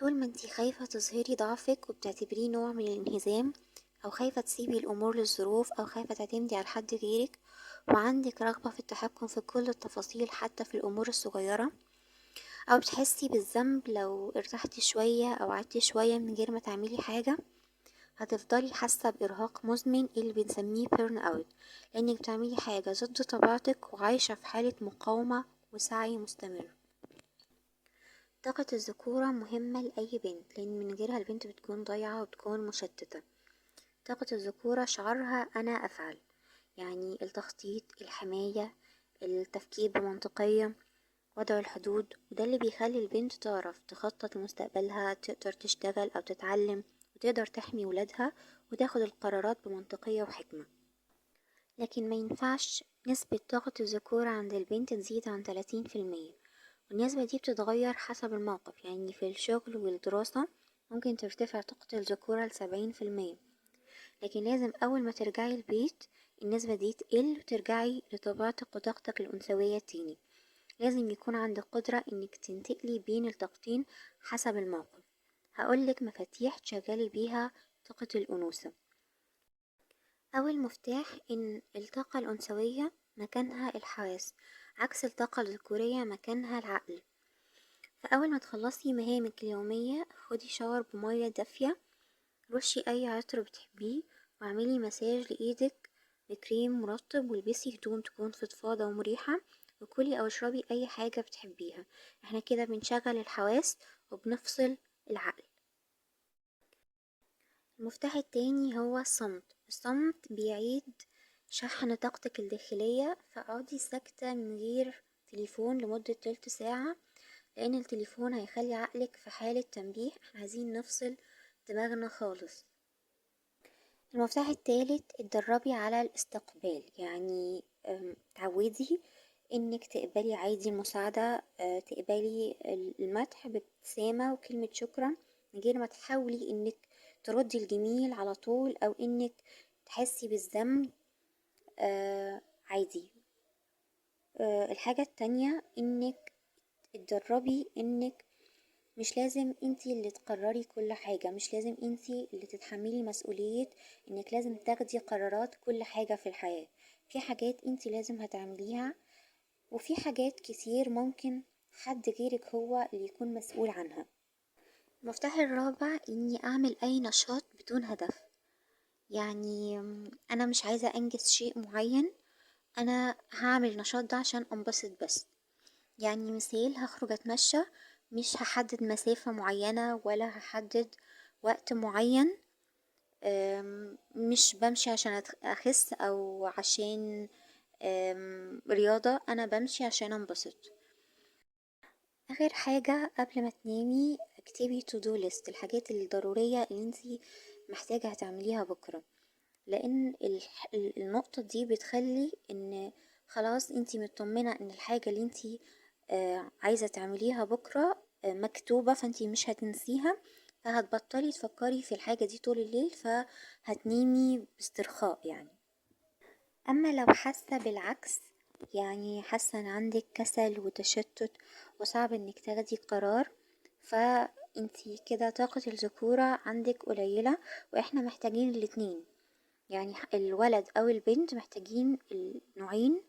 طول ما انتي خايفة تظهري ضعفك وبتعتبريه نوع من الانهزام، أو خايفة تسيبي الأمور للظروف، أو خايفة تعتمدي على حد غيرك، وعندك رغبة في التحكم في كل التفاصيل حتى في الأمور الصغيرة، أو بتحسي بالذنب لو ارتحتي شوية أو قعدتي شوية من غير ما تعملي حاجة، هتفضلي حاسة بإرهاق مزمن اللي بنسميه burn out، لأنك بتعملي حاجة ضد طبيعتك وعايشة في حالة مقاومة وسعي مستمر. طاقة الذكورة مهمة لأي بنت، لأن من غيرها البنت بتكون ضايعة وبتكون مشتتة. طاقة الذكورة شعارها أنا أفعل، يعني التخطيط، الحماية، التفكير بمنطقية، وضع الحدود، وده اللي بيخلي البنت تعرف تخطط لمستقبلها، تقدر تشتغل أو تتعلم، وتقدر تحمي ولادها، وتاخد القرارات بمنطقية وحكمة. لكن ما ينفعش نسبة طاقة الذكورة عند البنت تزيد عن تلاتين في المية، والنسبة دي بتتغير حسب الموقف. يعني في الشغل والدراسة ممكن ترتفع طاقة الذكورة لسبعين في المية، لكن لازم أول ما ترجعي البيت النسبة دي تقل وترجعي لطبيعتك وطاقتك الأنثوية تاني. لازم يكون عندك قدرة إنك تنتقلي بين الطاقتين حسب الموقف. هقولك مفاتيح تشغلي بيها طاقة الأنوثة. أول مفتاح إن الطاقة الأنثوية مكانها الحواس، عكس الطاقة الذكورية مكانها العقل. فأول ما تخلصي مهامك اليومية خدي شاور بمية دافية، رشي أي عطر بتحبيه، واعملي مساج لإيدك بكريم مرطب، والبسي هدوم تكون فضفاضة ومريحة، وكلي أو اشربي أي حاجة بتحبيها. احنا كده بنشغل الحواس وبنفصل العقل. المفتاح التاني هو الصمت. الصمت بيعيد شحن طاقتك الداخلية، فاقعدي ساكتة من غير تليفون لمدة تلت ساعة، لأن التليفون هيخلي عقلك في حالة تنبيه. احنا عايزين نفصل دماغنا خالص. المفتاح التالت اتدربي على الاستقبال، تعودي انك تقبلي عادي المساعدة، تقبلي المدح بابتسامة وكلمة شكرا، من غير ما تحاولي انك تردي الجميل على طول او انك تحسي بالذنب، عادي. الحاجة التانية انك اتدربي انك مش لازم انتي اللي تقرري كل حاجة، مش لازم انتي اللي تتحملي مسؤولية انك لازم تاخدي قرارات كل حاجة في الحياة. في حاجات انتي لازم هتعمليها، وفي حاجات كتير ممكن حد غيرك هو اللي يكون مسؤول عنها. المفتاح الرابع اني اعمل اي نشاط بدون هدف، انا مش عايزة انجز شيء معين، انا هعمل النشاط ده عشان انبسط بس. مثال هخرج اتمشى، مش هحدد مسافة معينة ولا هحدد وقت معين، مش بمشي عشان أخس أو عشان رياضة، أنا بمشي عشان أنبسط. آخر حاجة قبل ما تنامي اكتبي to do list، الحاجات الضرورية اللي انتي محتاجة هتعمليها بكرة، لأن النقطة دي بتخلي إن خلاص انتي مطمنة إن الحاجة اللي انتي، عايزة تعمليها بكرة، مكتوبة، فانتي مش هتنسيها، فهتبطلي تفكري في الحاجة دي طول الليل، فهتنامي باسترخاء. أما لو حاسة بالعكس، حاسة إن عندك كسل وتشتت وصعب إنك تاخدي قرار، فانتي كده طاقة الذكورة عندك قليلة، وإحنا محتاجين الاتنين، الولد أو البنت محتاجين النوعين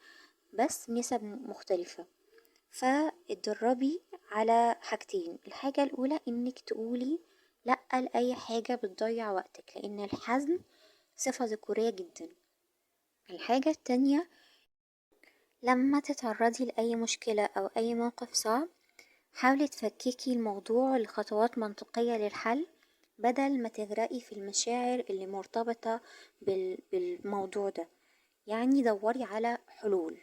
بس نسب مختلفة. فاتدربي على حاجتين، الحاجة الأولى إنك تقولي لأ لأي حاجة بتضيع وقتك، لأن الحزم صفة ذكورية جدا. الحاجة التانية لما تتعرضي لأي مشكلة أو أي موقف صعب حاولي تفككي الموضوع لخطوات منطقية للحل، بدل ما تغرقي في المشاعر اللي مرتبطة بالموضوع ده. دوري على حلول.